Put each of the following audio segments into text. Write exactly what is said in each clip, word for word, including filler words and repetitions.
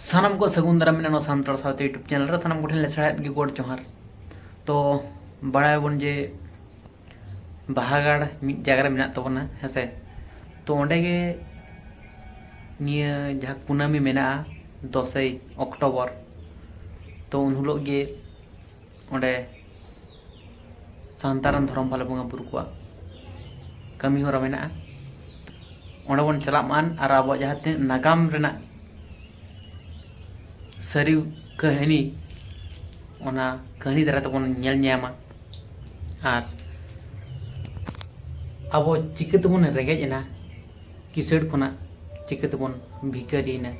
ᱥᱟᱱᱟᱢ ᱠᱚ ᱥᱟᱹᱜᱩᱱ ᱫᱟᱨᱟᱢ ᱢᱮᱱᱟᱜᱼᱟ ᱱᱚᱣᱟ ᱥᱟᱱᱛᱟᱲ ᱥᱟᱶᱛᱟ YouTube ᱪᱮᱱᱮᱞ ᱨᱮ᱾ ᱥᱟᱱᱟᱢ ᱠᱚᱴᱷᱮᱱ ᱞᱮ ᱥᱮᱬᱟᱭᱮᱫ ᱜᱮ ᱜᱚᱰ ᱡᱚᱦᱟᱨ᱾ ᱛᱚ ᱵᱟᱲᱟᱭᱟᱵᱚᱱ ᱡᱮ ᱵᱟᱦᱟᱜᱟᱲ ᱢᱤᱫ ᱡᱟᱭᱜᱟ ᱨᱮ ᱢᱮᱱᱟᱜ ᱛᱟᱵᱚᱱᱟ, ᱦᱮᱸᱥᱮ? ᱛᱚ ᱚᱸᱰᱮ ᱜᱮ ᱱᱤᱭᱟᱹ ᱡᱟᱦᱟᱸ ᱠᱩᱱᱟᱹᱢᱤ ᱢᱮᱱᱟᱜᱼᱟ, ᱫᱚᱥᱮᱭ ᱚᱠᱴᱳᱵᱚᱨ, ᱛᱚ ᱩᱱ ᱦᱤᱞᱳᱜ ᱜᱮ ᱚᱸᱰᱮ ᱥᱟᱱᱛᱟᱲ ᱨᱮᱱ ᱫᱷᱚᱨᱚᱢ ᱵᱷᱟᱞᱮ ᱵᱚᱸᱜᱟ ᱵᱩᱨᱩ ᱠᱚᱣᱟᱜ ᱠᱟᱹᱢᱤ ᱦᱚᱨᱟ ᱢᱮᱱᱟᱜᱼᱟ᱾ ᱚᱸᱰᱮ ᱵᱚᱱ ᱪᱟᱞᱟᱜ ᱢᱟ ᱟᱨ ᱟᱵᱚᱣᱟᱜ ᱡᱟᱦᱟᱸ ᱛᱤᱱᱟᱹᱜ ᱱᱟᱜᱟᱢ ᱨᱮᱱᱟᱜ ᱥᱟᱹᱨᱤ ᱠᱟᱹᱦᱱᱤ, ᱚᱱᱟ ᱠᱟᱹᱦᱱᱤ ᱫᱟᱨᱟᱭ ᱛᱮᱵᱚᱱ ᱧᱮᱞ ᱧᱟᱢᱟ᱾ ᱟᱨ ᱟᱵᱚ ᱪᱤᱠᱟᱹ ᱛᱮᱵᱚᱱ ᱨᱮᱸᱜᱮᱡ ᱮᱱᱟ, ᱠᱤᱥᱟᱹᱬ ᱠᱷᱚᱱᱟᱜ ᱪᱤᱠᱟᱹ ᱛᱮᱵᱚᱱ ᱵᱷᱤᱠᱟᱹᱨᱤᱭᱮᱱᱟ,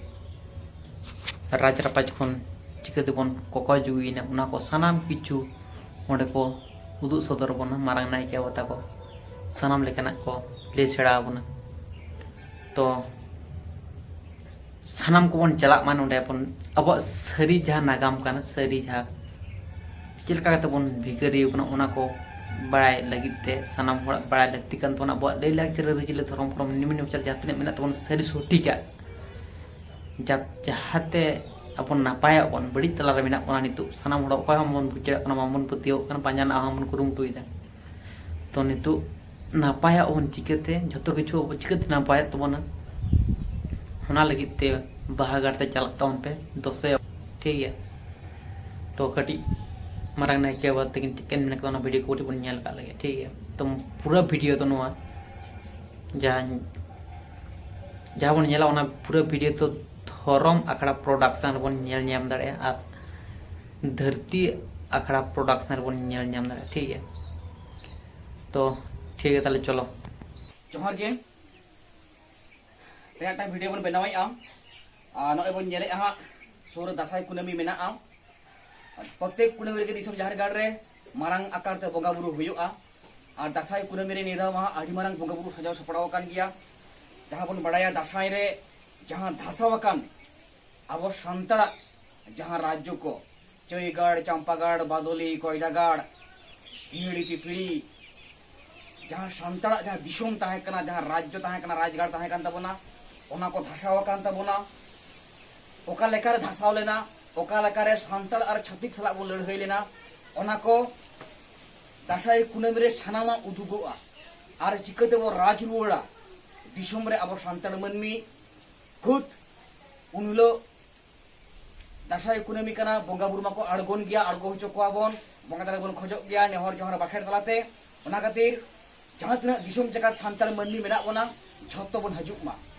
ᱨᱟᱡᱽ ᱨᱟᱯᱟᱡᱽ ᱠᱷᱚᱱ ᱪᱤᱠᱟᱹ ᱛᱮᱵᱚᱱ ᱠᱚᱠᱚᱭ ᱡᱩᱜᱤᱭᱮᱱᱟ, ᱚᱱᱟ ᱠᱚ ᱥᱟᱱᱟᱢ ᱠᱤᱪᱷᱩ ᱚᱸᱰᱮ ᱠᱚ ᱩᱫᱩᱜ ᱥᱚᱫᱚᱨ ᱟᱵᱚᱱᱟ᱾ ᱢᱟᱨᱟᱝ ᱱᱟᱭᱠᱮ ᱵᱟᱵᱟ ᱛᱟᱠᱚ ᱥᱟᱱᱟᱢ ᱞᱮᱠᱟᱱᱟᱜ ᱠᱚ ᱞᱟᱹᱭ ᱥᱮᱬᱟ ᱟᱵᱚᱱᱟ᱾ ᱛᱚ ᱥᱟᱱᱟᱢ ᱠᱚᱵᱚᱱ ᱪᱟᱞᱟᱜ ᱢᱟ ᱱᱚᱸᱰᱮ ᱵᱚᱱ, ᱟᱵᱚᱣᱟᱜ ᱥᱟᱹᱨᱤ ᱡᱟᱦᱟᱸ ᱱᱟᱜᱟᱢ ᱠᱟᱱᱟ, ᱥᱟᱹᱨᱤ ᱡᱟᱦᱟᱸ ᱪᱮᱫ ᱞᱮᱠᱟ ᱠᱟᱛᱮ ᱵᱚᱱ ᱵᱷᱤᱠᱟᱹᱨᱤᱭᱟᱹ ᱠᱟᱱᱟ, ᱚᱱᱟ ᱠᱚ ᱵᱟᱲᱟᱭ ᱞᱟᱹᱜᱤᱫ ᱛᱮ ᱥᱟᱱᱟᱢ ᱦᱚᱲᱟᱜ ᱵᱟᱲᱟᱭ ᱞᱟᱹᱠᱛᱤ ᱠᱟᱱ ᱛᱟᱵᱚᱱᱟ᱾ ᱟᱵᱚᱣᱟᱜ ᱞᱟᱹᱭᱼᱞᱟᱠᱪᱟᱨ, ᱟᱹᱨᱤᱪᱟᱹᱞᱤ, ᱫᱷᱚᱨᱚᱢ ᱠᱚᱨᱚᱢ, ᱱᱤᱭᱚᱢ ᱱᱮᱢᱟᱪᱟᱨ ᱡᱟᱦᱟᱸ ᱛᱤᱱᱟᱹᱜ ᱢᱮᱱᱟᱜ ᱛᱟᱵᱚᱱᱟ, ᱥᱟᱹᱨᱤ ᱥᱚᱴᱷᱤᱠᱟᱜ, ᱡᱟ-, ᱡᱟᱦᱟᱸᱛᱮ ᱟᱵᱚ ᱱᱟᱯᱟᱭᱚᱜ ᱵᱚᱱ᱾ ᱵᱟᱹᱲᱤᱡ ᱛᱟᱞᱟᱨᱮ ᱢᱮᱱᱟᱜ ᱵᱚᱱᱟ ᱱᱤᱛᱚᱜ, ᱥᱟᱱᱟᱢ ᱦᱚᱲ ᱚᱠᱚᱭ ᱦᱚᱸ ᱵᱟᱵᱚᱱ ᱵᱩᱡᱽ ᱫᱟᱲᱮᱭᱟᱜ ᱠᱟᱱᱟ, ᱵᱟᱵᱚᱱ ᱯᱟᱹᱛᱭᱟᱹᱣᱚᱜ ᱠᱟᱱᱟ, ᱯᱟᱸᱡᱟ ᱨᱮᱱᱟᱜ ᱦᱚᱸ ᱵᱚᱱ ᱠᱩᱨᱩᱢᱩᱴᱩᱭᱮᱫᱟ᱾ ᱛᱚ ᱱᱤᱛᱚᱜ ᱱᱟᱯᱟᱭᱚᱜ ᱵᱚᱱ ᱪᱤᱠᱟᱹᱛᱮ, ᱡᱷᱚᱛᱚ ᱠᱤᱪᱷᱩ ᱟᱵᱚ ᱪᱤᱠᱟᱹᱛᱮ ᱱᱟᱯᱟᱭᱚᱜ ᱛᱟᱵᱚᱱᱟ, ᱚᱱᱟ ᱞᱟᱹᱜᱤᱫ ᱛᱮ ᱵᱟᱦᱟ ᱜᱟᱲ ᱛᱮ ᱪᱟᱞᱟᱜ ᱛᱟᱵᱚᱱ ᱯᱮ ᱫᱚᱥᱮ, ᱴᱷᱤᱠ ᱜᱮᱭᱟ? ᱛᱚ ᱠᱟᱹᱴᱤᱡ ᱢᱟᱨᱟᱝ ᱱᱟᱭᱠᱮ ᱵᱟᱵᱟ ᱛᱟᱹᱠᱤᱱ ᱪᱮᱫ ᱠᱤᱱ ᱢᱮᱱ ᱠᱟᱫᱟ, ᱚᱱᱟ ᱵᱷᱤᱰᱤᱭᱳ ᱠᱚ ᱠᱟᱹᱴᱤᱡ ᱵᱚᱱ ᱧᱮᱞ ᱠᱟᱜ ᱞᱮᱜᱮ, ᱴᱷᱤᱠ ᱜᱮᱭᱟ? ᱛᱚ ᱯᱩᱨᱟᱹ ᱵᱷᱤᱰᱤᱭᱳ ᱫᱚ ᱱᱚᱣᱟ ᱡᱟᱦᱟᱸ, ᱡᱟᱦᱟᱸ ᱵᱚᱱ ᱧᱮᱞᱟ, ᱚᱱᱟ ᱯᱩᱨᱟᱹ ᱵᱷᱤᱰᱤᱭᱳ ᱫᱚ ᱫᱷᱚᱨᱚᱢ ᱟᱠᱷᱲᱟ ᱯᱨᱚᱰᱟᱠᱥᱚᱱ ᱨᱮᱵᱚᱱ ᱧᱮᱞ ᱧᱟᱢ ᱫᱟᱲᱮᱭᱟᱜᱼᱟ ᱟᱨ ᱫᱷᱟᱹᱨᱛᱤ ᱟᱠᱷᱲᱟ ᱯᱨᱚᱰᱟᱠᱥᱚᱱ ᱨᱮᱵᱚᱱ ᱧᱮᱞ ᱧᱟᱢ ᱫᱟᱲᱮᱭᱟᱜᱼᱟ, ᱴᱷᱤᱠ ᱜᱮᱭᱟ? ᱛᱚ ᱴᱷᱤᱠ ᱜᱮᱭᱟ, ᱛᱟᱦᱞᱮ ᱪᱚᱞᱚ᱾ ᱡᱚᱦᱟᱨ ᱜᱮ᱾ ᱛᱮᱦᱮᱧ ᱢᱤᱫᱴᱟᱝ ᱵᱷᱤᱰᱤᱭᱳ ᱵᱚᱱ ᱵᱮᱱᱟᱣᱮᱫᱼᱟ᱾ ᱟᱨ ᱱᱚᱜᱼᱚᱭ ᱵᱚᱱ ᱧᱮᱞᱮᱫᱼᱟ ᱦᱟᱸᱜ, ᱥᱩᱨ ᱨᱮ ᱫᱟᱸᱥᱟᱭ ᱠᱩᱱᱟᱹᱢᱤ ᱢᱮᱱᱟᱜᱼᱟ᱾ ᱯᱨᱚᱛᱮᱠ ᱠᱩᱱᱟᱹᱢᱤ ᱨᱮᱜᱮ ᱫᱤᱥᱚᱢ ᱡᱟᱦᱮᱨ ᱜᱟᱲ ᱨᱮ ᱢᱟᱨᱟᱝ ᱟᱠᱟᱨ ᱛᱮ ᱵᱚᱸᱜᱟ ᱵᱩᱨᱩ ᱦᱩᱭᱩᱜᱼᱟ᱾ ᱟᱨ ᱫᱟᱸᱥᱟᱭ ᱠᱩᱱᱟᱹᱢᱤ ᱨᱮ ᱱᱤᱭᱟᱹ ᱫᱷᱟᱣ ᱢᱟ ᱦᱟᱸᱜ ᱟᱹᱰᱤ ᱢᱟᱨᱟᱝ ᱵᱚᱸᱜᱟ ᱵᱩᱨᱩ ᱥᱟᱡᱟᱣ ᱥᱟᱯᱲᱟᱣ ᱟᱠᱟᱱ ᱜᱮᱭᱟ᱾ ᱡᱟᱦᱟᱸ ᱵᱚᱱ ᱵᱟᱲᱟᱭᱟ, ᱫᱟᱸᱥᱟᱭ ᱨᱮ ᱡᱟᱦᱟᱸ ᱫᱷᱟᱥᱟᱣ ᱟᱠᱟᱱ ᱟᱵᱚ ᱥᱟᱱᱛᱟᱲᱟᱜ ᱡᱟᱦᱟᱸ ᱨᱟᱡᱽᱡᱚ ᱠᱚ, ᱪᱟᱹᱭᱜᱟᱲ, ᱪᱟᱢᱯᱟᱜᱟᱲ, ᱵᱟᱫᱚᱞᱤ, ᱠᱚᱭᱰᱟᱜᱟᱲ, ᱦᱤᱦᱤᱲᱤ ᱯᱤᱯᱤᱲᱤ, ᱡᱟᱦᱟᱸ ᱥᱟᱱᱛᱟᱲᱟᱜ ᱡᱟᱦᱟᱸ ᱫᱤᱥᱚᱢ ᱛᱟᱦᱮᱸ ᱠᱟᱱᱟ, ᱡᱟᱦᱟᱸ ᱨᱟᱡᱽᱡᱚ ᱛᱟᱦᱮᱸ ᱠᱟᱱᱟ, ᱨᱟᱡᱽᱜᱟᱲ ᱛᱟᱦᱮᱸ ᱠᱟᱱ ᱛᱟᱵᱚᱱᱟ, ᱚᱱᱟ ᱠᱚ ᱫᱷᱟᱥᱟᱣ ᱟᱠᱟᱱ ᱛᱟᱵᱚᱱᱟ᱾ ᱚᱠᱟ ᱞᱮᱠᱟᱨᱮ ᱫᱷᱟᱥᱟᱣ ᱞᱮᱱᱟ, ᱚᱠᱟ ᱞᱮᱠᱟᱨᱮ ᱥᱟᱱᱛᱟᱲ ᱟᱨ ᱪᱷᱟᱹᱛᱤᱠ ᱥᱟᱞᱟᱜ ᱵᱚᱱ ᱞᱟᱹᱲᱦᱟᱹᱭ ᱞᱮᱱᱟ, ᱚᱱᱟ ᱠᱚ ᱫᱟᱸᱥᱟᱭ ᱠᱩᱱᱟᱹᱢᱤ ᱨᱮ ᱥᱟᱱᱟᱢᱟᱜ ᱩᱫᱩᱜᱚᱜᱼᱟ᱾ ᱟᱨ ᱪᱤᱠᱟᱹ ᱛᱮᱵᱚ ᱨᱟᱡᱽ ᱨᱩᱣᱟᱹᱲᱟ ᱫᱤᱥᱚᱢ ᱨᱮ ᱟᱵᱚ ᱥᱟᱱᱛᱟᱲ ᱢᱟᱹᱱᱢᱤ, ᱠᱷᱩᱫ ᱩᱱ ᱦᱤᱞᱳᱜ ᱫᱟᱸᱥᱟᱭ ᱠᱩᱱᱟᱹᱢᱤ ᱠᱟᱱᱟ, ᱵᱚᱸᱜᱟ ᱵᱩᱨᱩ ᱢᱟᱠᱚ ᱟᱬᱜᱚᱱ ᱜᱮᱭᱟ, ᱟᱬᱜᱚ ᱦᱚᱪᱚ ᱠᱚᱣᱟ ᱵᱚᱱ, ᱵᱚᱸᱜᱟ ᱛᱟᱞᱟ ᱵᱚᱱ ᱠᱷᱚᱡᱚᱜ ᱜᱮᱭᱟ, ᱱᱮᱦᱚᱨ ᱡᱚᱦᱟᱨ ᱵᱟᱠᱷᱮᱲ ᱛᱟᱞᱟᱛᱮ᱾ ᱚᱱᱟ ᱠᱷᱟᱹᱛᱤᱨ ᱡᱟᱦᱟᱸ ᱛᱤᱱᱟᱹᱜ ᱫᱤᱥᱚᱢ ᱡᱟᱠᱟᱛ ᱥᱟᱱᱛᱟᱲ ᱢᱟᱹᱱᱢᱤ ᱢᱮᱱᱟᱜ ᱵᱚᱱᱟ, ᱡᱷᱚᱛᱚ ᱵᱚᱱ ᱦᱤᱡᱩᱜ ᱢᱟ᱾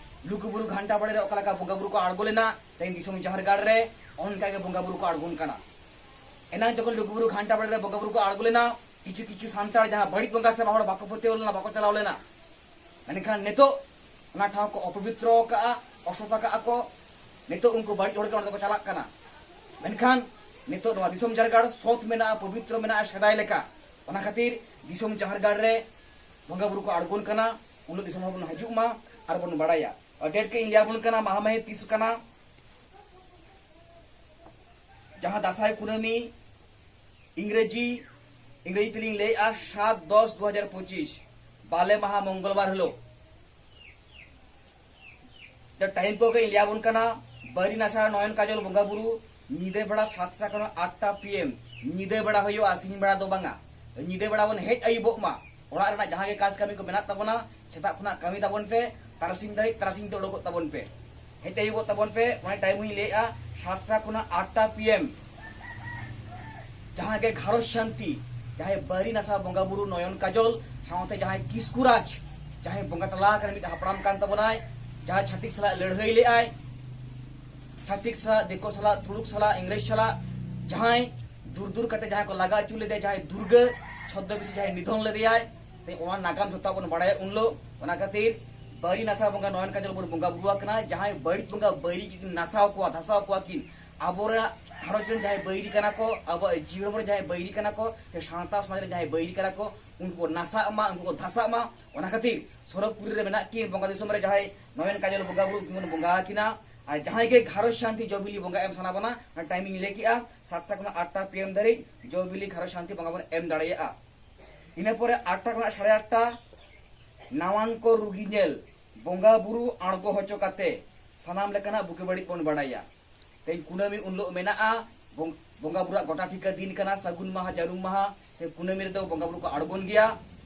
ᱞᱩᱜᱩᱵᱩᱨᱩ ᱜᱷᱟᱱᱴᱟ ᱵᱟᱲᱮ ᱨᱮ ᱚᱠᱟ ᱞᱮᱠᱟ ᱵᱚᱸᱜᱟ ᱵᱩᱨᱩ ᱠᱚ ᱟᱬᱜᱚ ᱞᱮᱱᱟ, ᱛᱮᱦᱮᱧ ᱫᱤᱥᱚᱢ ᱡᱟᱦᱮᱨ ᱜᱟᱲ ᱨᱮ ᱚᱱᱠᱟ ᱜᱮ ᱵᱚᱸᱜᱟ ᱵᱩᱨᱩ ᱠᱚ ᱟᱬᱜᱚᱱ ᱠᱟᱱᱟ᱾ ᱮᱱᱟᱝ ᱡᱚᱠᱷᱚᱱ ᱞᱩᱜᱩᱵᱩᱨᱩ ᱜᱷᱟᱱᱴᱟ ᱵᱟᱲᱮ ᱨᱮ ᱵᱚᱸᱜᱟ ᱵᱩᱨᱩ ᱠᱚ ᱟᱬᱜᱚ ᱞᱮᱱᱟ, ᱠᱤᱪᱷᱩ ᱠᱤᱪᱷᱩ ᱥᱟᱱᱛᱟᱲ ᱡᱟᱦᱟᱸ ᱵᱟᱹᱲᱤᱡ ᱵᱚᱸᱜᱟ ᱥᱮᱵᱟ ᱦᱚᱲ ᱵᱟᱠᱚ ᱯᱟᱹᱛᱭᱟᱹᱣ ᱞᱮᱱᱟ, ᱵᱟᱠᱚ ᱪᱟᱞᱟᱣ ᱞᱮᱱᱟ, ᱢᱮᱱᱠᱷᱟᱱ ᱱᱤᱛᱚᱜ ᱚᱱᱟ ᱴᱷᱟᱶ ᱠᱚ ᱚᱯᱚᱵᱤᱛᱨᱚ ᱟᱠᱟᱜᱼᱟ, ᱚᱥᱚᱛ ᱟᱠᱟᱜᱼᱟ ᱠᱚ᱾ ᱱᱤᱛᱚᱜ ᱩᱱᱠᱩ ᱵᱟᱹᱲᱤᱡ ᱦᱚᱲ ᱜᱮ ᱚᱸᱰᱮ ᱫᱚᱠᱚ ᱪᱟᱞᱟᱜ ᱠᱟᱱᱟ᱾ ᱢᱮᱱᱠᱷᱟᱱ ᱱᱤᱛᱚᱜ ᱱᱚᱣᱟ ᱫᱤᱥᱚᱢ ᱡᱟᱨᱜᱟᱲ ᱥᱚᱛ ᱢᱮᱱᱟᱜᱼᱟ, ᱯᱚᱵᱤᱛᱨᱚ ᱢᱮᱱᱟᱜᱼᱟ ᱥᱮᱫᱟᱭ ᱞᱮᱠᱟ᱾ ᱚᱱᱟ ᱠᱷᱟᱹᱛᱤᱨ ᱫᱤᱥᱚᱢ ᱡᱟᱦᱮᱨ ᱜᱟᱲ ᱨᱮ ᱵᱚᱸᱜᱟ ᱵᱩᱨᱩ ᱠᱚ ᱟᱬᱜᱚᱱ ᱠᱟᱱᱟ, ᱩᱱ ᱦᱤᱞᱳᱜ ᱫᱤᱥᱚᱢ ᱦᱚᱲ ᱵᱚᱱ ᱦᱤᱡᱩᱜ ᱢᱟ ᱟᱨ ᱵᱚᱱ ᱵᱟᱲᱟᱭᱟ᱾ ᱰᱮᱴ ᱠᱟᱹᱡ ᱤᱧ ᱞᱟᱹᱭ ᱟᱵᱚᱱ ᱠᱟᱱᱟ, ᱢᱟᱦᱟ ᱢᱟᱹᱦᱤᱛ ᱛᱤᱥ ᱠᱟᱱᱟ᱾ ᱡᱟᱦᱟᱸ ᱫᱟᱸᱥᱟᱭ ᱠᱩᱱᱟᱹᱢᱤ, ᱤᱝᱨᱮᱡᱤ, ᱤᱝᱨᱮᱡᱤ ᱛᱮᱞᱤᱧ ᱞᱟᱹᱭᱮᱜᱼᱟ, ᱥᱟᱛ ᱫᱚᱥ ᱫᱩ ᱦᱟᱡᱟᱨ ᱯᱚᱸᱪᱤᱥ, ᱵᱟᱞᱮ ᱢᱟᱦᱟ, ᱢᱚᱝᱜᱚᱞ ᱵᱟᱨ ᱦᱤᱞᱳᱜ᱾ ᱴᱟᱭᱤᱢ ᱠᱚ ᱠᱟᱹᱡ ᱤᱧ ᱞᱟᱹᱭ ᱟᱵᱚᱱ ᱠᱟᱱᱟ᱾ ᱵᱟᱹᱨᱤ ᱱᱟᱥᱟ ᱱᱚᱭᱚᱱ ᱠᱟᱡᱚᱞ ᱵᱚᱸᱜᱟ ᱵᱩᱨᱩ ᱧᱤᱫᱟᱹ ᱵᱮᱲᱟ ᱥᱟᱛᱴᱟ ᱠᱷᱚᱱ ᱟᱴᱴᱟ ᱯᱤ ᱮᱢ, ᱧᱤᱫᱟᱹ ᱵᱮᱲᱟ ᱦᱩᱭᱩᱜᱼᱟ, ᱥᱤᱧ ᱵᱮᱲᱟ ᱫᱚ ᱵᱟᱝᱟ᱾ ᱧᱤᱫᱟᱹ ᱵᱮᱲᱟ ᱵᱚᱱ ᱦᱮᱡ ᱟᱹᱭᱩᱵᱚᱜ ᱢᱟ᱾ ᱚᱲᱟᱜ ᱨᱮᱱᱟᱜ ᱡᱟᱦᱟᱸ ᱜᱮ ᱠᱟᱡᱽ ᱠᱟᱹᱢᱤ ᱠᱚ ᱢᱮᱱᱟᱜ ᱛᱟᱵᱚᱱᱟ, ᱥᱮᱛᱟᱜ ᱠᱷᱚᱱᱟᱜ ᱠᱟᱹᱢᱤ ᱛᱟᱵᱚᱱ ᱯᱮ, ᱛᱟᱨᱟᱥᱤᱧ ᱫᱷᱟᱹᱨᱤᱡ, ᱛᱟᱨᱟᱥᱤᱧ ᱛᱮ ᱩᱰᱩᱠᱚᱜ ᱛᱟᱵᱚᱱ ᱯᱮ, ᱦᱮᱡ ᱟᱹᱭᱩᱵᱚᱜ ᱛᱟᱵᱚᱱ ᱯᱮ᱾ ᱚᱱᱟ ᱴᱟᱭᱤᱢ ᱦᱚᱸᱧ ᱞᱟᱹᱭᱮᱜᱼᱟ, ᱥᱟᱛᱴᱟ ᱠᱷᱚᱱᱟᱜ ᱟᱴᱴᱟ ᱯᱤ ᱮᱢ᱾ ᱡᱟᱦᱟᱸ ᱜᱮ ᱜᱷᱟᱨᱚᱸᱡᱽ ᱥᱟᱱᱛᱤ, ᱡᱟᱦᱟᱸᱭ ᱵᱟᱹᱨᱤ ᱱᱟᱥᱟ ᱵᱚᱸᱜᱟ ᱵᱩᱨᱩ ᱱᱚᱭᱚᱱ ᱠᱟᱡᱚᱞ ᱥᱟᱶᱛᱮ ᱡᱟᱦᱟᱸᱭ ᱠᱤᱥᱠᱩᱨᱟᱡᱽ, ᱡᱟᱦᱟᱸᱭ ᱵᱚᱸᱜᱟ ᱛᱟᱞᱟ ᱟᱠᱟᱱ ᱢᱤᱫ ᱦᱟᱯᱲᱟᱢ ᱠᱟᱱ ᱛᱟᱵᱚᱱᱟᱭ, ᱡᱟᱦᱟᱸᱭ ᱪᱷᱟᱹᱛᱤᱠ ᱥᱟᱞᱟᱜ ᱞᱟᱹᱲᱦᱟᱹᱭ ᱞᱮᱫᱟᱭ, ᱪᱷᱟᱹᱛᱤᱠ ᱥᱟᱞᱟᱜ, ᱫᱤᱠᱩ ᱥᱟᱞᱟᱜ, ᱛᱩᱲᱩᱠ ᱥᱟᱞᱟᱜ, ᱤᱝᱨᱮᱡᱽ ᱥᱟᱞᱟᱜ, ᱡᱟᱦᱟᱸᱭ ᱫᱩᱨ ᱫᱩᱨ ᱠᱟᱛᱮ ᱡᱟᱦᱟᱸᱭ ᱠᱚ ᱞᱟᱜᱟ ᱦᱚᱪᱚ ᱞᱮᱫᱮᱭᱟ, ᱡᱟᱦᱟᱸᱭ ᱫᱩᱨᱜᱟᱹ ᱪᱷᱚᱫᱽᱫᱚ ᱵᱮᱥᱤ ᱡᱟᱦᱟᱸᱭ ᱱᱤᱫᱷᱚᱱ ᱞᱮᱫᱮᱭᱟᱭ, ᱛᱮ ᱚᱱᱟ ᱱᱟᱜᱟᱢ ᱡᱷᱚᱛᱚ ᱵᱚᱱ ᱵᱟᱲᱟᱭᱟ ᱩᱱ ᱦᱤᱞᱳᱜ᱾ ᱚᱱᱟ ᱠᱷᱟᱹᱛᱤᱨ ᱵᱟᱹᱨᱤ ᱱᱟᱥᱟ ᱵᱚᱸᱜᱟ ᱱᱚᱭᱚᱱ ᱠᱟᱡᱚᱞ ᱵᱚᱱ ᱵᱚᱸᱜᱟ ᱵᱩᱨᱩ ᱟᱠᱟᱱᱟ, ᱡᱟᱦᱟᱸᱭ ᱵᱟᱹᱲᱤᱡ ᱵᱚᱸᱜᱟ ᱵᱟᱹᱭᱨᱤ ᱠᱤᱱ ᱱᱟᱥᱟᱣ ᱠᱚᱣᱟ, ᱫᱷᱟᱥᱟᱣ ᱠᱚᱣᱟ ᱠᱤᱱ, ᱟᱵᱚᱨᱮᱱᱟᱜ ᱜᱷᱟᱨᱚᱸᱡᱽ ᱨᱮᱱ ᱡᱟᱦᱟᱸᱭ ᱵᱟᱹᱭᱨᱤ ᱠᱟᱱᱟ ᱠᱚ, ᱟᱵᱚᱣᱟᱜ ᱡᱤᱣᱤ ᱦᱚᱲᱢᱚ ᱨᱮ ᱡᱟᱦᱟᱸᱭ ᱵᱟᱹᱭᱨᱤ ᱠᱟᱱᱟ ᱠᱚ, ᱥᱮ ᱥᱟᱶᱛᱟ ᱥᱚᱢᱟᱡᱽ ᱨᱮ ᱡᱟᱦᱟᱸᱭ ᱵᱟᱹᱭᱨᱤ ᱠᱟᱱᱟ ᱠᱚ, ᱩᱱᱠᱩ ᱠᱚ ᱱᱟᱥᱟᱜ ᱢᱟ, ᱩᱱᱠᱩ ᱠᱚ ᱫᱷᱟᱥᱟᱜ ᱢᱟ᱾ ᱚᱱᱟ ᱠᱷᱟᱹᱛᱤᱨ ᱥᱚᱨᱚᱜᱽᱯᱩᱨᱤ ᱨᱮ ᱢᱮᱱᱟᱜ ᱠᱤᱱ ᱵᱚᱸᱜᱟ ᱫᱤᱥᱚᱢ ᱨᱮ ᱡᱟᱦᱟᱸᱭ ᱱᱚᱭᱚᱱ ᱠᱟᱡᱚᱞ ᱵᱚᱸᱜᱟ ᱵᱩᱨᱩ, ᱩᱱᱠᱤᱱ ᱵᱚᱱ ᱵᱚᱸᱜᱟ ᱟᱹᱠᱤᱱᱟ᱾ ᱟᱨ ᱡᱟᱦᱟᱸᱭ ᱜᱮ ᱜᱷᱟᱨᱚᱸᱡᱽ ᱥᱟᱱᱛᱤ ᱡᱚ ᱵᱤᱞᱤ ᱵᱚᱸᱜᱟ ᱮᱢ ᱥᱟᱱᱟ ᱵᱚᱱᱟ, ᱚᱱᱟ ᱴᱟᱭᱤᱢ ᱤᱧ ᱞᱟᱹᱭ ᱠᱮᱜᱼᱟ, ᱥᱟᱛᱴᱟ ᱠᱷᱚᱱᱟᱜ ᱟᱴᱴᱟ ᱯᱤ ᱮᱢ ᱫᱷᱟᱹᱨᱤᱡ ᱡᱚ ᱵᱤᱞᱤ ᱜᱷᱟᱨᱚᱸᱡᱽ ᱥᱟᱱᱛᱤ ᱵᱚᱸᱜᱟ ᱵᱚᱱ ᱮᱢ ᱫᱟᱲᱮᱭᱟᱜᱼᱟ᱾ ᱤᱱᱟᱹ ᱯᱚᱨᱮ ᱟᱴᱴᱟ ᱠᱷᱚᱱᱟᱜ ᱥᱟᱲᱮ ᱟᱴᱴᱟ ᱱᱟᱣᱟᱱ ᱠᱚ ᱨᱩᱜᱤ ᱧᱮᱞ, ᱵᱚᱸᱜᱟ ᱵᱩᱨᱩ ᱟᱬᱜᱚ ᱦᱚᱪᱚ ᱠᱟᱛᱮ ᱥᱟᱱᱟᱢ ᱞᱮᱠᱟᱱᱟᱜ ᱵᱩᱜᱤ ᱵᱟᱹᱲᱤᱡ ᱵᱚᱱ ᱵᱟᱲᱟᱭᱟ᱾ ᱛᱮᱦᱮᱧ ᱠᱩᱱᱟᱹᱢᱤ ᱩᱱ ᱦᱤᱞᱳᱜ ᱢᱮᱱᱟᱜᱼᱟ, ᱵᱚᱝ-, ᱵᱚᱸᱜᱟ ᱵᱩᱨᱩᱣᱟᱜ ᱜᱚᱴᱟ ᱴᱷᱤᱠᱟᱹ ᱫᱤᱱ ᱠᱟᱱᱟ, ᱥᱟᱹᱜᱩᱱ ᱢᱟᱦᱟ, ᱡᱟᱹᱨᱩᱢ ᱢᱟᱦᱟ ᱥᱮ ᱠᱩᱱᱟᱹᱢᱤ ᱨᱮᱫᱚ ᱵᱚᱸᱜᱟ ᱵᱩᱨᱩ ᱠᱚ ᱟᱬᱜᱚᱱ ᱜᱮᱭᱟ᱾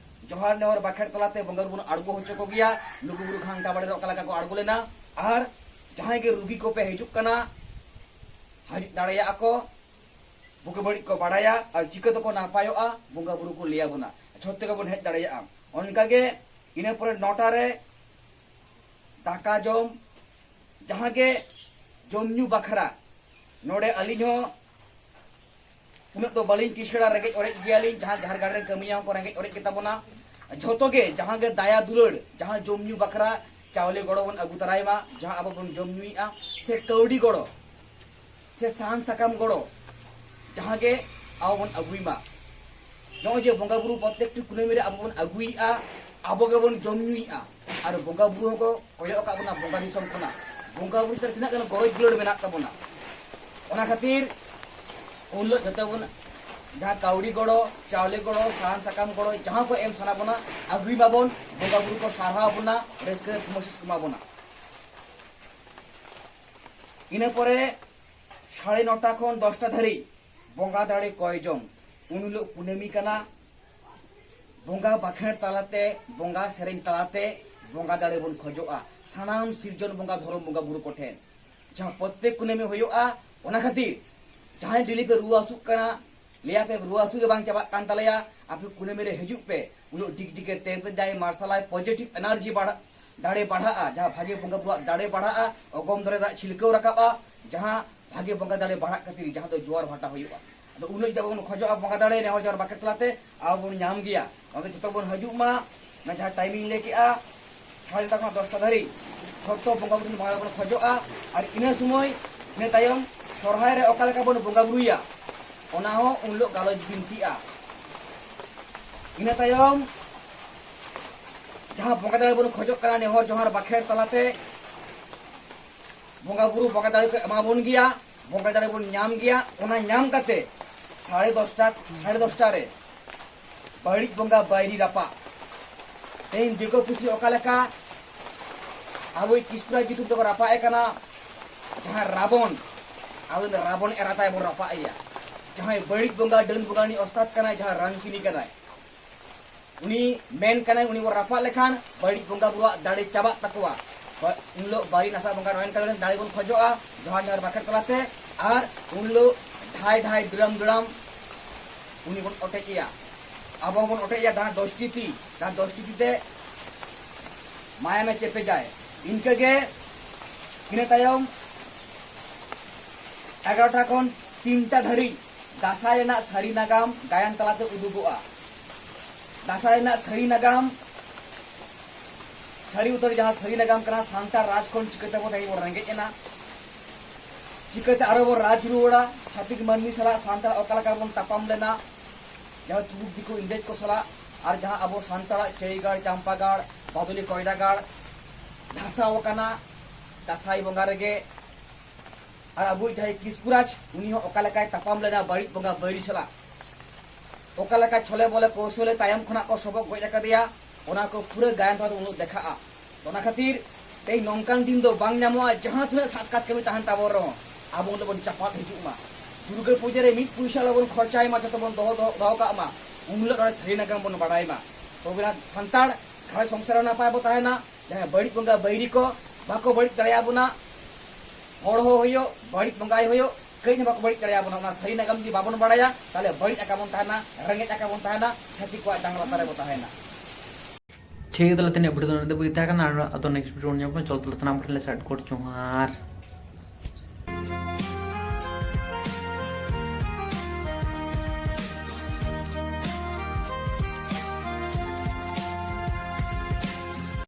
ᱡᱚᱦᱟᱨ ᱱᱮᱦᱚᱨ ᱵᱟᱠᱷᱮᱲ ᱛᱟᱞᱟᱛᱮ ᱵᱚᱸᱜᱟ ᱵᱩᱨᱩ ᱵᱚᱱ ᱟᱬᱜᱚ ᱦᱚᱪᱚ ᱠᱚᱜᱮᱭᱟ, ᱞᱩᱜᱩ ᱵᱩᱨᱩ ᱜᱷᱟᱱᱴᱟ ᱵᱟᱲᱮ ᱨᱮ ᱚᱠᱟ ᱞᱮᱠᱟ ᱠᱚ ᱟᱬᱜᱚ ᱞᱮᱱᱟ᱾ ᱟᱨ ᱡᱟᱦᱟᱸᱭ ᱜᱮ ᱨᱩᱜᱤ ᱠᱚᱯᱮ ᱦᱤᱡᱩᱜ ᱠᱟᱱᱟ, ᱦᱤᱡᱩᱜ ᱫᱟᱲᱮᱭᱟᱜᱼᱟ ᱠᱚ, ᱵᱩᱜᱤ ᱵᱟᱹᱲᱤᱡ ᱠᱚ ᱵᱟᱲᱟᱭᱟ ᱟᱨ ᱪᱤᱠᱟᱹ ᱛᱮᱠᱚ ᱱᱟᱯᱟᱭᱚᱜᱼᱟ, ᱵᱚᱸᱜᱟ ᱵᱩᱨᱩ ᱠᱚ ᱞᱟᱹᱭ ᱟᱵᱚᱱᱟ, ᱡᱷᱚᱛᱚ ᱜᱮᱵᱚᱱ ᱦᱮᱡ ᱫᱟᱲᱮᱭᱟᱜᱼᱟ᱾ ᱚᱱᱠᱟᱜᱮ ᱤᱱᱟᱹ ᱯᱚᱨᱮ ᱱᱚᱴᱟ ᱨᱮ ᱫᱟᱠᱟ ᱡᱚᱢ, ᱡᱟᱦᱟᱸ ᱜᱮ ᱡᱚᱢ ᱧᱩ ᱵᱟᱠᱷᱨᱟ, ᱱᱚᱰᱮ ᱟᱹᱞᱤᱧ ᱦᱚᱸ ᱩᱱᱟᱹᱜ ᱫᱚ ᱵᱟᱹᱞᱤᱧ ᱠᱤᱥᱟᱹᱲᱟ, ᱨᱮᱸᱜᱮᱡ ᱚᱨᱮᱡ ᱜᱮᱭᱟᱞᱤᱧ, ᱡᱟᱦᱟᱸ ᱡᱟᱦᱮᱨ ᱜᱟᱲ ᱨᱮᱱ ᱠᱟᱹᱢᱤᱭᱟᱹ ᱦᱚᱸᱠᱚ ᱨᱮᱸᱜᱮᱡ ᱚᱨᱮᱡ ᱜᱮᱛᱟ ᱵᱚᱱᱟ᱾ ᱡᱷᱚᱛᱚ ᱜᱮ ᱡᱟᱦᱟᱸ ᱜᱮ ᱫᱟᱭᱟ ᱫᱩᱞᱟᱹᱲ, ᱡᱟᱦᱟᱸ ᱡᱚᱢ ᱧᱩ ᱵᱟᱠᱷᱨᱟ ᱪᱟᱣᱞᱮ ᱜᱚᱲᱚ ᱵᱚᱱ ᱟᱹᱜᱩ ᱛᱟᱨᱟᱭ ᱢᱟ, ᱡᱟᱦᱟᱸ ᱟᱵᱚ ᱵᱚᱱ ᱡᱚᱢ ᱧᱩᱭᱮᱫᱼᱟ, ᱥᱮ ᱠᱟᱹᱣᱰᱤ ᱜᱚᱲᱚ, ᱥᱮ ᱥᱟᱦᱟᱱ ᱥᱟᱠᱟᱢ ᱜᱚᱲᱚ, ᱡᱟᱦᱟᱸ ᱜᱮ ᱟᱵᱚ ᱵᱚᱱ ᱟᱹᱜᱩᱭ ᱢᱟ᱾ ᱱᱚᱜᱼᱚᱭ ᱡᱮ ᱵᱚᱸᱜᱟ ᱵᱩᱨᱩ ᱯᱨᱚᱛᱮᱠᱴᱤ ᱠᱩᱱᱟᱹᱢᱤ ᱨᱮ ᱟᱵᱚ ᱵᱚᱱ ᱟᱹᱜᱩᱭᱮᱫᱼᱟ, ᱟᱵᱚ ᱜᱮᱵᱚᱱ ᱡᱚᱢ ᱧᱩᱭᱮᱫᱼᱟ, ᱟᱨ ᱵᱚᱸᱜᱟ ᱵᱩᱨᱩ ᱦᱚᱸᱠᱚ ᱠᱚᱭᱚᱜ ᱟᱠᱟᱫ ᱵᱚᱱᱟ ᱵᱚᱸᱜᱟ ᱫᱤᱥᱚᱢ ᱠᱷᱚᱱᱟᱜ᱾ ᱵᱚᱸᱜᱟ ᱵᱩᱨᱩ ᱪᱮᱛᱟᱱ ᱛᱤᱱᱟᱹᱜ ᱜᱟᱱ ᱜᱚᱨᱚᱡᱽ ᱫᱩᱞᱟᱹᱲ ᱢᱮᱱᱟᱜ ᱛᱟᱵᱚᱱᱟ᱾ ᱚᱱᱟ ᱠᱷᱟᱹᱛᱤᱨ ᱩᱱ ᱦᱤᱞᱳᱜ ᱡᱚᱛᱚ ᱵᱚᱱ ᱡᱟᱦᱟᱸ ᱠᱟᱹᱣᱰᱤ ᱜᱚᱲᱚ, ᱪᱟᱣᱞᱮ ᱜᱚᱲᱚ, ᱥᱟᱦᱟᱱ ᱥᱟᱠᱟᱢ ᱜᱚᱲᱚ, ᱡᱟᱦᱟᱸ ᱠᱚ ᱮᱢ ᱥᱟᱱᱟ ᱵᱚᱱᱟ, ᱟᱹᱜᱩᱭ ᱢᱟᱵᱚᱱ, ᱵᱚᱸᱜᱟ ᱵᱩᱨᱩ ᱠᱚ ᱥᱟᱨᱦᱟᱣ ᱵᱚᱱᱟ, ᱨᱟᱹᱥᱠᱟᱹ ᱛᱷᱩᱢᱟᱹᱥᱤᱥ ᱠᱚᱢᱟ ᱵᱚᱱᱟ᱾ ᱤᱱᱟᱹ ᱯᱚᱨᱮ ᱥᱟᱲᱮ ᱱᱚᱴᱟ ᱠᱷᱚᱱ ᱫᱚᱥᱴᱟ ᱫᱷᱟᱹᱨᱤᱡ ᱵᱚᱸᱜᱟ ᱫᱟᱲᱮ ᱠᱚᱭ ᱡᱚᱝ᱾ ᱩᱱ ᱦᱤᱞᱳᱜ ᱠᱩᱱᱟᱹᱢᱤ ᱠᱟᱱᱟ, ᱵᱚᱸᱜᱟ ᱵᱟᱠᱷᱮᱬ ᱛᱟᱞᱟᱛᱮ, ᱵᱚᱸᱜᱟ ᱥᱮᱨᱮᱧ ᱛᱟᱞᱟᱛᱮ ᱵᱚᱸᱜᱟ ᱫᱟᱲᱮ ᱵᱚᱱ ᱠᱷᱚᱡᱚᱜᱼᱟ ᱥᱟᱱᱟᱢ ᱥᱤᱨᱡᱚᱱ ᱵᱚᱸᱜᱟ, ᱫᱷᱚᱨᱚᱢ ᱵᱚᱸᱜᱟ ᱵᱩᱨᱩ ᱠᱚᱴᱷᱮᱱ, ᱡᱟᱦᱟᱸ ᱯᱨᱚᱛᱮᱠ ᱠᱩᱱᱟᱹᱢᱤ ᱦᱩᱭᱩᱜᱼᱟ᱾ ᱚᱱᱟ ᱠᱷᱟᱹᱛᱤᱨ ᱡᱟᱦᱟᱸᱭ ᱰᱮᱞᱤ ᱯᱮ ᱨᱩᱣᱟᱹ ᱦᱟᱹᱥᱩᱜ ᱠᱟᱱᱟ, ᱞᱟᱹᱭᱟ ᱯᱮ ᱨᱩᱣᱟᱹ ᱦᱟᱹᱥᱩ ᱜᱮ ᱵᱟᱝ ᱪᱟᱵᱟᱜ ᱠᱟᱱ ᱛᱟᱞᱮᱭᱟ, ᱟᱯᱮ ᱠᱩᱱᱟᱹᱢᱤ ᱨᱮ ᱦᱤᱡᱩᱜ ᱯᱮ, ᱩᱱᱟᱹᱜ ᱰᱤᱜᱽᱰᱤᱜᱮ ᱛᱮᱨᱫᱟᱭ ᱢᱟᱨᱥᱟᱞᱟᱭ, positive energy ᱵᱟᱲᱦᱟᱜ, ᱫᱟᱲᱮ ᱵᱟᱲᱦᱟᱜᱼᱟ, ᱡᱟᱦᱟᱸ ᱵᱷᱟᱜᱮ ᱵᱚᱸᱜᱟ ᱵᱩᱨᱩᱣᱟᱜ ᱫᱟᱲᱮ ᱵᱟᱲᱦᱟᱜᱼᱟ, ᱚᱜᱚᱢ ᱫᱟᱲᱮ ᱨᱮᱱᱟᱜ ᱪᱷᱤᱞᱠᱟᱹᱣ ᱨᱟᱠᱟᱵᱼᱟ, ᱡᱟᱦᱟᱸ ᱵᱷᱟᱜᱮ ᱵᱚᱸᱜᱟ ᱫᱟᱲᱮ ᱵᱟᱲᱦᱟᱜ ᱠᱷᱟᱹᱛᱤᱨ ᱡᱟᱦᱟᱸ ᱫᱚ ᱡᱳᱣᱟᱨ ᱵᱷᱟᱴᱟ ᱦᱩᱭᱩᱜᱼᱟ᱾ ᱟᱫᱚ ᱩᱱᱟᱹᱜ ᱡᱩᱫᱤ ᱟᱵᱚ ᱵᱚᱱ ᱠᱷᱚᱡᱚᱜᱼᱟ ᱵᱚᱸᱜᱟ ᱫᱟᱲᱮ ᱱᱮᱦᱚᱨ ᱡᱚᱦᱟᱨ ᱵᱟᱠᱷᱮᱲ ᱛᱟᱞᱟᱛᱮ ᱟᱵᱚ ᱵᱚᱱ ᱧᱟᱢ ᱜᱮᱭᱟ᱾ ᱚᱱᱟᱛᱮ ᱡᱚᱛᱚ ᱵᱚᱱ ᱦᱤᱡᱩᱜ ᱢᱟ, ᱚᱱᱟ ᱡᱟᱦᱟᱸ timing ᱞᱟᱹᱭ ᱠᱮᱜᱼᱟ, ᱥᱟᱲᱮ ᱱᱚᱴᱟ ᱠᱷᱚᱱᱟᱜ ᱫᱚᱥᱴᱟ ᱫᱷᱟᱹᱨᱤᱡ ᱡᱷᱚᱛᱚ ᱵᱚᱸᱜᱟ ᱵᱩᱨᱩ ᱴᱷᱮᱱ ᱵᱚᱸᱜᱟ ᱵᱚᱱ ᱠᱷᱚᱡᱚᱜᱼᱟ᱾ ᱟᱨ ᱤᱱᱟᱹ ᱥᱚᱢᱚᱭ, ᱤᱱᱟᱹ ᱛᱟᱭᱚᱢ ᱥᱚᱨᱦᱟᱭ ᱨᱮ ᱚᱠᱟ ᱞᱮᱠᱟ ᱵᱚᱱ ᱵᱚᱸᱜᱟ ᱵᱩᱨᱩᱭᱟ, ᱚᱱᱟ ᱦᱚᱸ ᱩᱱ ᱦᱤᱞᱳᱜ ᱜᱟᱞᱚᱪ ᱵᱤᱱᱛᱤᱜᱼᱟ᱾ ᱤᱱᱟᱹ ᱛᱟᱭᱚᱢ ᱡᱟᱦᱟᱸ ᱵᱚᱸᱜᱟ ᱫᱟᱲᱮ ᱵᱚᱱ ᱠᱷᱚᱡᱚᱜ ᱠᱟᱱᱟ ᱱᱮᱦᱚᱨ ᱡᱚᱦᱟᱨ ᱵᱟᱠᱷᱮᱲ ᱛᱟᱞᱟᱛᱮ, ᱵᱚᱸᱜᱟ ᱵᱩᱨᱩ ᱵᱚᱸᱜᱟ ᱫᱟᱲᱮ ᱠᱚ ᱮᱢᱟ ᱵᱚᱱ ᱜᱮᱭᱟ, ᱵᱚᱸᱜᱟ ᱫᱟᱲᱮ ᱵᱚᱱ ᱧᱟᱢ ᱜᱮᱭᱟ᱾ ᱚᱱᱟ ᱧᱟᱢ ᱠᱟᱛᱮ ᱥᱟᱲᱮ ᱫᱚᱥᱴᱟ, ᱥᱟᱲᱮ ᱫᱚᱥᱴᱟ ᱨᱮ ᱵᱟᱹᱲᱤᱡ ᱵᱚᱸᱜᱟ ᱵᱟᱹᱭᱨᱤ ᱨᱟᱯᱟᱜ᱾ ᱛᱮᱦᱮᱧ ᱫᱤᱠᱩ ᱯᱩᱥᱤ ᱚᱠᱟ ᱞᱮᱠᱟ ᱟᱵᱚᱭᱤᱡ ᱠᱤᱥᱠᱩᱨᱟᱡᱽ ᱧᱩᱛᱩᱢ ᱛᱮᱠᱚ ᱨᱟᱯᱟᱜ ᱮ ᱠᱟᱱᱟ, ᱡᱟᱦᱟᱸ ᱨᱟᱵᱚᱱ, ᱟᱫᱚ ᱩᱱᱤ ᱨᱟᱵᱚᱱ ᱮᱨᱟ ᱛᱟᱭ ᱵᱚᱱ ᱨᱟᱯᱟᱜ ᱮᱭᱟ᱾ ᱡᱟᱦᱟᱸᱭ ᱵᱟᱹᱲᱤᱡ ᱵᱚᱸᱜᱟ, ᱰᱟᱹᱱ ᱵᱚᱸᱜᱟ, ᱩᱱᱤ ᱚᱥᱛᱟᱛ ᱠᱟᱱᱟᱭ, ᱡᱟᱦᱟᱸᱭ ᱨᱟᱝᱠᱤᱱᱤ ᱠᱟᱱᱟᱭ, ᱩᱱᱤ ᱢᱮᱱ ᱠᱟᱱᱟᱭ, ᱩᱱᱤ ᱵᱚᱱ ᱨᱟᱯᱟᱜ ᱞᱮᱠᱷᱟᱱ ᱵᱟᱹᱲᱤᱡ ᱵᱚᱸᱜᱟ ᱵᱩᱨᱩᱣᱟᱜ ᱫᱟᱲᱮ ᱪᱟᱵᱟᱜ ᱛᱟᱠᱚᱣᱟ᱾ ᱵᱟ-, ᱩᱱ ᱦᱤᱞᱳᱜ ᱵᱟᱨᱤ ᱱᱟᱥᱟ ᱵᱚᱸᱜᱟ ᱱᱚᱭᱚᱱ ᱠᱟᱞᱤ ᱫᱟᱲᱮ ᱵᱚᱱ ᱠᱷᱚᱡᱚᱜᱼᱟ, ᱡᱚᱦᱟᱨ ᱡᱚᱦᱟᱨ ᱵᱟᱠᱷᱮᱲ ᱛᱟᱞᱟᱛᱮ, ᱟᱨ ᱩᱱ ᱦᱤᱞᱳᱜ ᱫᱷᱟᱭ ᱫᱷᱟᱭ ᱫᱩᱲᱟᱢ ᱫᱩᱲᱟᱢ ᱩᱱᱤ ᱵᱚᱱ ᱚᱴᱮᱡ ᱮᱭᱟ᱾ ᱟᱵᱚ ᱦᱚᱸᱵᱚᱱ ᱚᱴᱮᱡ ᱮᱭᱟ ᱡᱟᱦᱟᱸ ᱫᱚᱥᱴᱤ ᱛᱤ, ᱡᱟᱦᱟᱸ ᱫᱚᱥᱴᱤ ᱛᱤ ᱛᱮ ᱢᱟᱭᱟᱢᱮ ᱪᱮᱯᱮᱡᱟᱭ᱾ ᱤᱱᱠᱟᱹᱜᱮ ᱤᱱᱟᱹ ᱛᱟᱭᱚᱢ ᱮᱜᱟᱨᱚᱴᱟ ᱠᱷᱚᱱ ᱛᱤᱱᱴᱟ ᱫᱷᱟᱹᱨᱤᱡ ᱫᱟᱸᱥᱟᱭ ᱨᱮᱱᱟᱜ ᱥᱟᱹᱨᱤ ᱱᱟᱜᱟᱢ ᱜᱟᱭᱟᱱ ᱛᱟᱞᱟᱛᱮ ᱩᱫᱩᱜᱚᱜᱼᱟ᱾ ᱫᱟᱸᱥᱟᱭ ᱨᱮᱱᱟᱜ ᱥᱟᱹᱨᱤ ᱱᱟᱜᱟᱢ, ᱥᱟᱹᱨᱤ ᱩᱛᱟᱹᱨ ᱡᱟᱦᱟᱸ ᱥᱟᱹᱨᱤ ᱱᱟᱜᱟᱢ ᱠᱟᱱᱟ, ᱥᱟᱱᱛᱟᱲ ᱨᱟᱡᱽ ᱠᱷᱚᱱ ᱪᱤᱠᱟᱹᱛᱮ ᱵᱚᱱ ᱛᱮᱦᱮᱧ ᱵᱚᱱ ᱨᱮᱸᱜᱮᱡ ᱮᱱᱟ, ᱪᱤᱠᱟᱹᱛᱮ ᱟᱨᱚ ᱵᱚᱱ ᱨᱟᱡᱽ ᱨᱩᱣᱟᱹᱲᱟ, ᱪᱷᱟᱹᱛᱤᱠ ᱢᱟᱹᱱᱢᱤ ᱥᱟᱞᱟᱜ ᱥᱟᱱᱛᱟᱲ ᱚᱠᱟ ᱞᱮᱠᱟ ᱵᱚᱱ ᱛᱟᱯᱟᱢ ᱞᱮᱱᱟ, ᱡᱟᱦᱟᱸ ᱛᱩᱲᱩᱠ ᱫᱤᱠᱩ ᱤᱝᱨᱮᱡᱽ ᱠᱚ ᱥᱟᱞᱟᱜ, ᱟᱨ ᱡᱟᱦᱟᱸ ᱟᱵᱚ ᱥᱟᱱᱛᱟᱲᱟᱜ ᱪᱟᱹᱭᱜᱟᱲ, ᱪᱟᱢᱯᱟᱜᱟᱲ, ᱵᱟᱫᱚᱞᱤ ᱠᱚᱭᱰᱟᱜᱟᱲ ᱫᱷᱟᱥᱟᱣ ᱟᱠᱟᱱᱟ ᱫᱟᱸᱥᱟᱭ ᱵᱚᱸᱜᱟ ᱨᱮᱜᱮ, ᱟᱨ ᱟᱵᱚᱭᱤᱡ ᱡᱟᱦᱟᱸᱭ ᱠᱤᱥᱠᱩᱨᱟᱡᱽ, ᱩᱱᱤ ᱦᱚᱸ ᱚᱠᱟ ᱞᱮᱠᱟᱭ ᱛᱟᱯᱟᱢ ᱞᱮᱱᱟ ᱵᱟᱹᱲᱤᱡ ᱵᱚᱸᱜᱟ ᱵᱟᱹᱭᱨᱤ ᱥᱟᱞᱟᱜ, ᱚᱠᱟ ᱞᱮᱠᱟ ᱪᱷᱚᱞᱮ ᱵᱚᱞᱮ ᱠᱚᱣᱥᱚᱞᱮ ᱛᱟᱭᱚᱢ ᱠᱷᱚᱱᱟᱜ ᱠᱚ ᱥᱚᱵᱚᱜ ᱜᱚᱡ ᱟᱠᱟᱫᱮᱭᱟ, ᱚᱱᱟ ᱠᱚ ᱯᱩᱨᱟᱹ ᱜᱟᱭᱟᱱ ᱛᱟᱞᱟ ᱛᱮ ᱩᱱ ᱦᱤᱞᱳᱜ ᱫᱮᱠᱷᱟᱜᱼᱟ᱾ ᱚᱱᱟ ᱠᱷᱟᱹᱛᱤᱨ ᱛᱮᱦᱮᱧ ᱱᱚᱝᱠᱟᱱ ᱫᱤᱱ ᱫᱚ ᱵᱟᱝ ᱧᱟᱢᱚᱜᱼᱟ, ᱡᱟᱦᱟᱸ ᱛᱤᱱᱟᱹᱜ ᱥᱟᱛ ᱠᱟᱡ ᱠᱟᱹᱢᱤ ᱛᱟᱦᱮᱱ ᱛᱟᱵᱚᱱ ᱨᱮᱦᱚᱸ ᱟᱵᱚ ᱩᱱ ᱦᱤᱞᱳᱜ ᱵᱚᱱ ᱪᱟᱯᱟᱫ ᱦᱤᱡᱩᱜ ᱢᱟ᱾ ᱫᱩᱨᱜᱟᱹ ᱯᱩᱡᱟᱹ ᱨᱮ ᱢᱤᱫ ᱯᱚᱭᱥᱟ ᱟᱞᱚᱵᱚᱱ ᱠᱷᱚᱨᱪᱟᱭ ᱢᱟ, ᱡᱚᱛᱚ ᱵᱚᱱ ᱫᱚᱦᱚ, ᱫᱚᱦᱚ, ᱫᱚᱦᱚ ᱠᱟᱜ ᱢᱟ᱾ ᱩᱱ ᱦᱤᱞᱳᱜ ᱱᱚᱰᱮ ᱥᱟᱹᱨᱤ ᱱᱟᱜᱟᱢ ᱵᱚᱱ ᱵᱟᱲᱟᱭ ᱢᱟ, ᱛᱚᱵᱮᱱᱟ ᱥᱟᱱᱛᱟᱲ ᱜᱷᱟᱨᱚᱸᱡᱽ ᱥᱚᱝᱥᱟᱨ ᱨᱮ ᱱᱟᱯᱟᱭ ᱵᱚ ᱛᱟᱦᱮᱱᱟ᱾ ᱡᱟᱦᱟᱸᱭ ᱵᱟᱹᱲᱤᱡ ᱵᱚᱸᱜᱟ ᱵᱟᱹᱭᱨᱤ ᱠᱚ ᱵᱟᱠᱚ ᱵᱟᱹᱲᱤᱡ ᱫᱟᱲᱮᱭᱟᱵᱚᱱᱟ, ᱦᱚᱲ ᱦᱚᱸ ᱦᱩᱭᱩᱜ, ᱵᱟᱹᱲᱤᱡ ᱵᱚᱸᱜᱟᱭ ᱦᱩᱭᱩᱜ, ᱠᱟᱹᱡ ᱦᱚᱸ ᱵᱟᱠᱚ ᱵᱟᱹᱲᱤᱡ ᱫᱟᱲᱮᱭᱟᱵᱚᱱᱟ᱾ ᱚᱱᱟ ᱥᱟᱹᱨᱤ ᱱᱟᱜᱟᱢ ᱡᱩᱫᱤ ᱵᱟᱵᱚᱱ ᱵᱟᱲᱟᱭᱟ, ᱛᱟᱦᱚᱞᱮ ᱵᱟᱹᱲᱤᱡ ᱟᱠᱟ ᱵᱚᱱ ᱛᱟᱦᱮᱱᱟ, ᱨᱮᱸᱜᱮᱡ ᱟᱠᱟ ᱵᱚᱱ ᱛᱟᱦᱮᱱᱟ, ᱪᱷᱟᱹᱛᱤᱠ ᱠᱚᱣᱟᱜ ᱡᱟᱝ ᱞᱟᱛᱟᱨ ᱨᱮᱵᱚ ᱛᱟᱦᱮᱱᱟ᱾ ᱴᱷᱤᱠ ᱜᱮᱭᱟ, ᱛᱟᱦᱚᱞᱮ ᱛᱮᱦᱮᱧᱟᱜ video ᱫᱚ ᱱᱚᱰᱮ ᱵᱟᱹᱜᱤ ᱛᱟᱦᱮᱸ ᱠᱟᱱᱟ᱾ ᱟᱨ ᱟᱫᱚ next video ᱧᱟᱯᱟᱢ, ᱪᱚᱞᱚ ᱛᱟᱦᱚᱞᱮ ᱥᱟᱱᱟᱢ ᱠᱚᱴᱷᱮᱱ ᱞᱮ ᱥᱟᱭᱤᱰ ᱠᱳᱰ ᱡᱚᱦᱟᱨ᱾